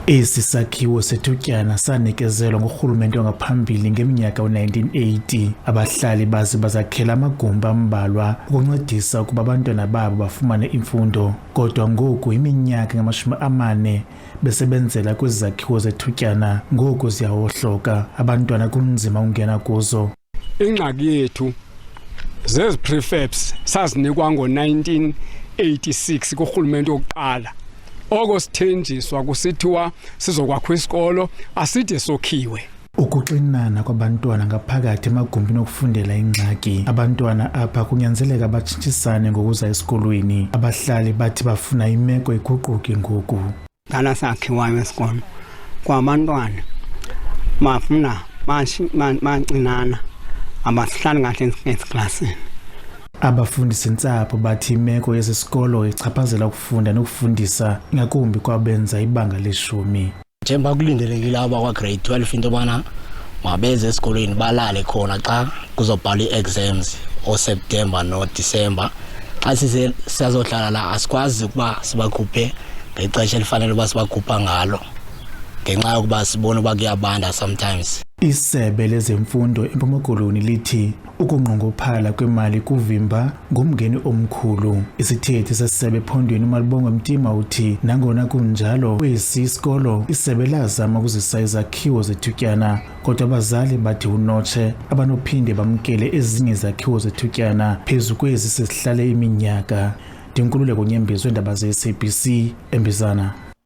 Esi sakhiwo sethutyana sanikezelwa ngurhulumente wangaphambili ngeminyaka u-1980. Abahlali baze bazakhela amagumbi ambalwa ukuncedisa ukuba abantwana babo bafumane imfundo. Kodwa ngoku iminyaka engama-40 besebenzela kwezi zakhiwo zethutyana, ngoku ziyawohloka, abantwana kunzima ukungena kuzo. Ingxaki yethu zezi prefabs sazinikwa ngo-1986 kurhulumente wokuqala. Oko sithenjiswa kusithiwa sizokwakha isikolo, aside sokhiwe. Ukuxinana kwabantwana ngaphakathi emagumbini okufundela ingxaki. Abantwana apha kunyanzeleka batshintshisane ngokuza esikolweni. Abahlali bathi bafuna imeko iguquke ngoku. Dala sakhiwayo esikolo kwabantwana bafuna bancinana, abasihlali kahle esiklasini. Abafundisi-ntsapho bathi imeko yesi sikolo ichaphazela ukufunda nokufundisa, ingakumbi kwabenza ibanga leshumi. Njengoba kulindelekile aba kwa-grade 12 into yobana mabeze esikolweni balale khona xa kuzobhalwa ii-exams ooSeptemba noDisemba, xa sisazohlala la asikwazi ukuba sibakhuphe ngexesha elifanele uba sibakhupha ngalo ngenxa yokuba sibone uba kuyabanda sometimes. Isebe lezemfundo eMpuma Koloni lithi ukunqongophala kwemali kuvimba ngumngeni omkhulu. Isithethi sesebe ephondweni uMalibongwe Mtima uthi nangona kunjalo kwesi sikolo isebe lazama ukuzisa izakhiwo zethutyana, kodwa abazali bathi unotshe abanophinde bamkele ezinye izakhiwo zethutyana phezu kwezi sezihlale iminyaka. Ndinkululeko Nyembezi weendaba ze-SABC eMbizana.